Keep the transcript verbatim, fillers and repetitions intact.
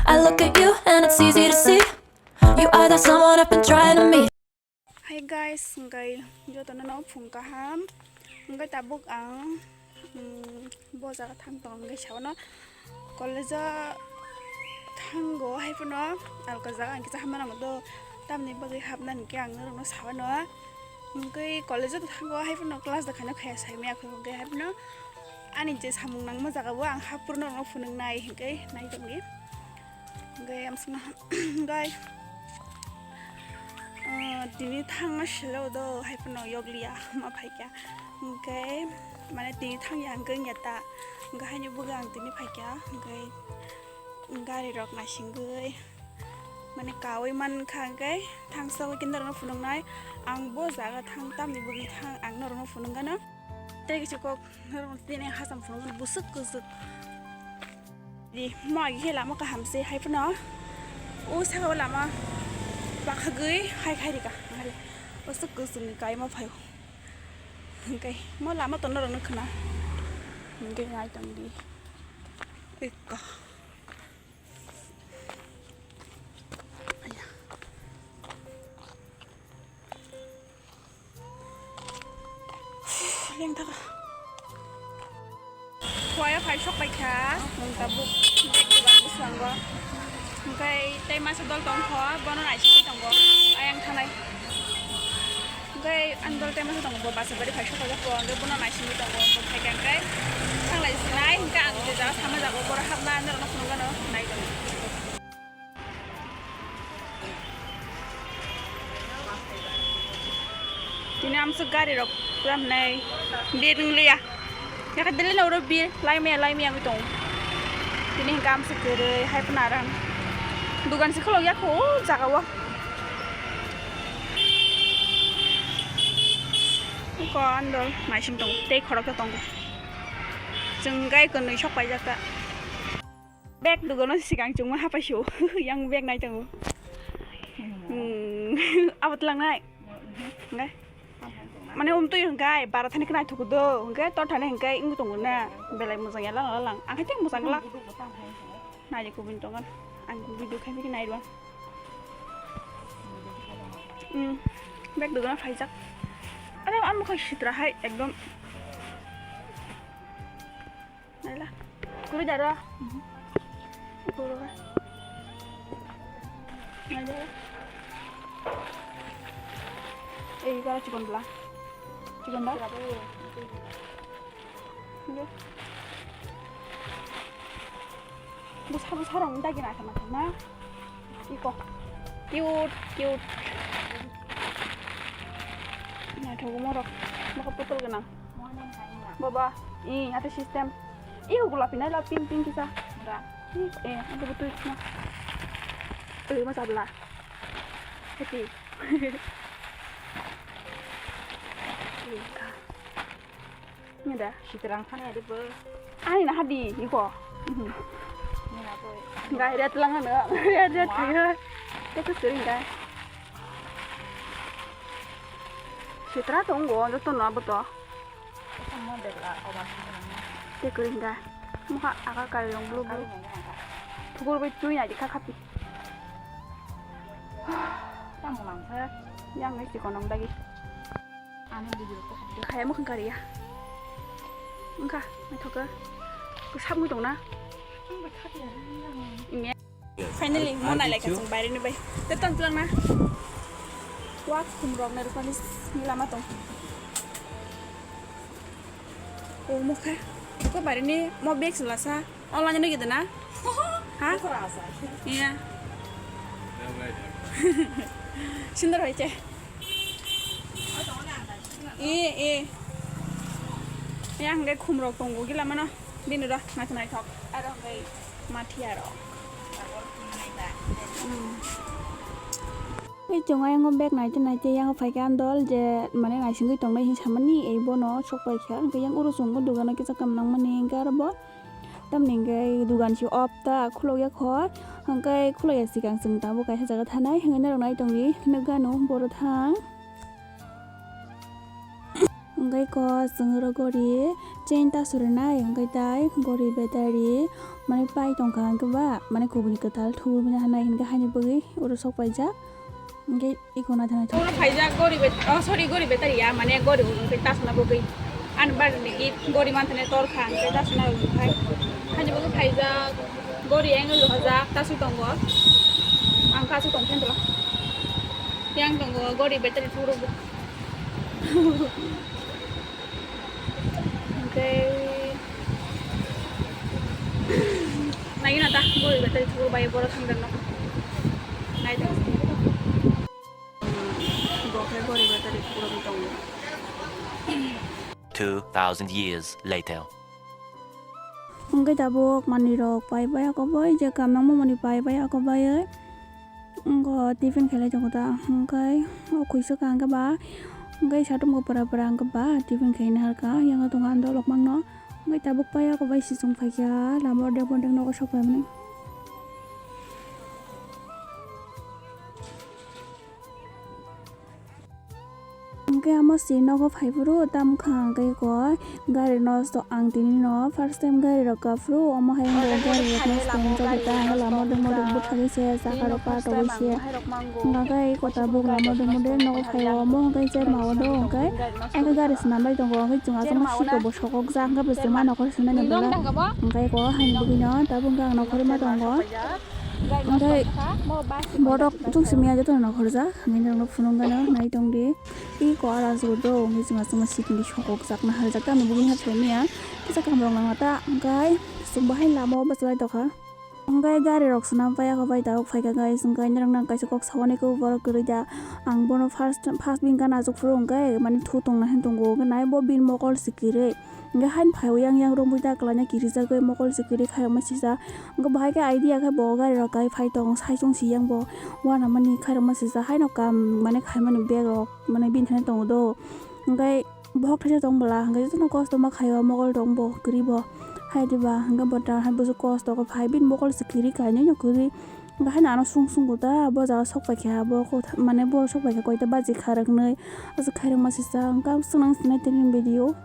I look at you and it's easy to see. You are that someone I've been trying to meet. Hi guys, hwnkhe jotono no phung kaham. Hwnkhe tabuk ang, mm, bo jaga thang tongo hwnkhe saono college o thango, hai phano alka jaga ang kisa hamya nango do, tamni bagwi hapna hinkhe ang norokno saono. Hwnkhe college o thango, hai phano class da khaina khaya sai maya kho, hwnkhe hai phano ani je samung nangma jaga o ang hapor norokno phunuknai hwnkhe nai tongdi. Hwnkhe amsukno hwnkhe, ah, tini thangma selo do hai phano yokliya ma phaikha. Hwnkhe mane tini thangya hwnkhe wngya ta. Hwnkhe haini bagwi ang tini phaikha. Hwnkhe gari rok naisingwi mane kaui mankha, hwnkhe thangsa o khe norokno phunuknai. Ang bo jaga thang tamni bagwi thang ang norokno phunukgano. Tei kisa kok norokno tini hacham phunukgano bwswk kwchwk. Di, mo agi khe lama kaham se, hai phano o saka o lama bakhagwi hai khai rika. Are, o swk kwchwngni kaima phaio. Hwnkhe mo lama tono rwno khna. Hwnkhe nai tong di. Ekka. Aya. Lengthaka. Huaya phai sok paikha, nwng tabuk bag dugan bwskango. Hwnkhe tei masa dol tongkho, bono naisingwi tongo, ayang thanai. Hwnkhe ani dol tei masa tongo, bo Basabari phai sok paijak, bo hwnkhe bono naisingwi tongo, bo phaikha hwnkhe thanglai sinai, hwnkhe ang je jaga sama jago, boro hapna norokno phunukgano nai tongo. Tini amsuk gari rok pura hinai bir wng liya. Yakha dili na oro bir lai maya lai maya wngwi tongo. Tini hwnkhe amsuk kwrwi hai phano aro dugan se khuluk ya kho o jaga o. Eko andol naising tongo tei khoroksa tongo. Chwng gai kwnwi sok paijak ta. Bag dugano sikang chwngma hapai sio. Yang bag nai tongo. Hmm. Abo tlangnai. Ngai. Mane um twi hwnkhe bara thani khe naithok do. Hwnkhe tor thani hwnkhe wng tongo na. Belai mojang ya lang lang. Ang khe tei mojang glak. Nai kubun tongo. Ang video khai phiki nai rwan. Hmm. Bag dugano phaijak. Are ang mokha sitra hai ekdom. Naila. Kuru daro. Kuru ka. Naila. Ei, kara chikon bla. Chikon da? Bla. Bwsa bwsa rok dagi naithok naithok na. Iko. Cute, cute. Naithok morok. Mokha putol gwnang. Baba, i, ate system. I, gula pinai la pink, pink kisa. Ih, eh, ante betul na. Eh, masa bela. Happy. Ini dah. Siterang sana ada ber. Ani nah di, iko. Mhm. Ini apa? Enggak ada telangan, enggak ada. Wah. Itu sering, guys. Sitra tonggo, joto no aboto. Tei kwrwi hwnkha. Mokha aka karirok blu blu. Thukur bai twi nai di kha khapi. Tamo nang khe. Yang nai chikon nang dagi. Ano video ko. Khaya mukhang kariya. Wngkha, naithoka. Kwsap wngwi tongna. Finally, mo nai lai kha chwng baireni bai. Tei tong twlang na. Wak khum rok nai rwkmani lama tong. O mo kha. Ko baireni mo bag sula sa. Online no gidana. Ha? Iya. Sundar hoiche. E, e. Yang hwnkhe khum rok tongo gila mano. Bini ro naithok naithok. Aro hwnkhe mathiya rok. Hmm. Tei chwng ayang o bag naite naite yang o phaikha andol je mane naisingwi tongnai hinwi samani ei bono sok paikha. Hwnkhe yang oro chwng o dogano kisa kam nangmani hwnkhe aro bo. Tamni hwnkhe dugan se off ta khulukya kho, hwnkhe khulukya swkang chwng tabuk kaisa jaga thanai hwnwi norok nai tongdi, nukgano boro thang. Hwnkhe kho chwng oro gori Chain ta surinai, hwnkhe tai gori battery, mane pai tongkha, hwnkhe ba, mane kubuni kwtal thugwi mani hanai, hwnkhe haini bagwi oro sok paijak. Hwnkhe iko naithok naithok. Oro phaijak gori bat-, oh, sorry, gori battery ya, mane gori hwnkhe ta suna bagwi. Ani bagwi ni gift gori manthani torkha, hwnkhe ta suna bagwi khai. Haini bagwi phaijak gori angle hajak, ta su tongo. Ang kasu tongkhe ntwla. Yang tongo gori battery thugwi. Hwnkhe naina ta gori battery thugwi bai borok thangjakno. Naitong. Bo khe gori battery thugwi tongo. Two thousand years later. Hwnkhe tabuk manwirok pai bai ako bai je kam nangma manwi pai bai ako bai oi. Wngkha tiffin khailai tongo ta, hwnkhe o khuisok ka hwnkhe ba, hwnkhe satung bo pura pura hwnkhe ba tiffin khaina harkha, yang tongo ang dolok mangno, hwnkhe tabuk pai ako bai sisung phaikha, lama o dek bo dek nogo sok paimani. Hwnkhe amo si nogo phaiphuru tamkha hwnkhe koi gari nosto ang tini no first time gari rok kaphuru omo hai wngkha gari rok nosto wngjago ta hwnkhe lama o dek modok bwthagwi se saka rok patogwi se hwnkhe kota buk lama o dek modok nogo phaio omo hwnkhe je mao do hwnkhe gari swnam bai tongo hwnkhe chwng aswk ma siko bo sokok jak hwnkhe bo chwng ma nokhor swnani bwla hwnkhe kok haini bwkhe no tabuk hwnkhe ang nokhorwi ma tongo. Hwnkhe borok tuk simi ya jotono nokhorjak, hwnkhe norokno phunukgano nai tongdi. Iko aro aswk do, hwnkhe chwng aswk ma sikindi sokokjak naharjak, tamni buguni ha phaimaya kisa kahamrok nangma ta, hwnkhe chwng bahai lama o bachalai tongkha. Hwnkhe gari rok swnam pai, ako bai tabuk phaikha guys, hwnkhe norokno ang kaisa kok saui khe borok kwrwi da, ang bono first, first bini gana achuk phuru hwnkhe mani thu tongna hin tongo, hwnkhe nai bo bini mokol se kwrwi. Hwnkhe haino phaiwi yang yang romwi ta kwlaina kirijagwi mokol se kwrwi khairokma sijak. Hwnkhe bahai khe idea khe bo gari rok kai phai tong, saichung si yang bo uanamani khairokma sijak. Haino kam mane khaimani bag rok mane bini thani tongo do. Hwnkhe bohok thaisa tong bwla, hwnkhe jotono kosto ma khaio, mokol tong bo kwrwi bo. Hai diba, hwnkhe bo ta hai busu kosto khe phai bini mokol se kwrwi kainwi no kwrwi. Hwnkhe haino ano sung sung khe ta bo jaga sok paikha, bo kotha mane bo sok paikha koita baji kharoknwi. Aswk khairokma sijak, hwnkhe swknang sinai tini video.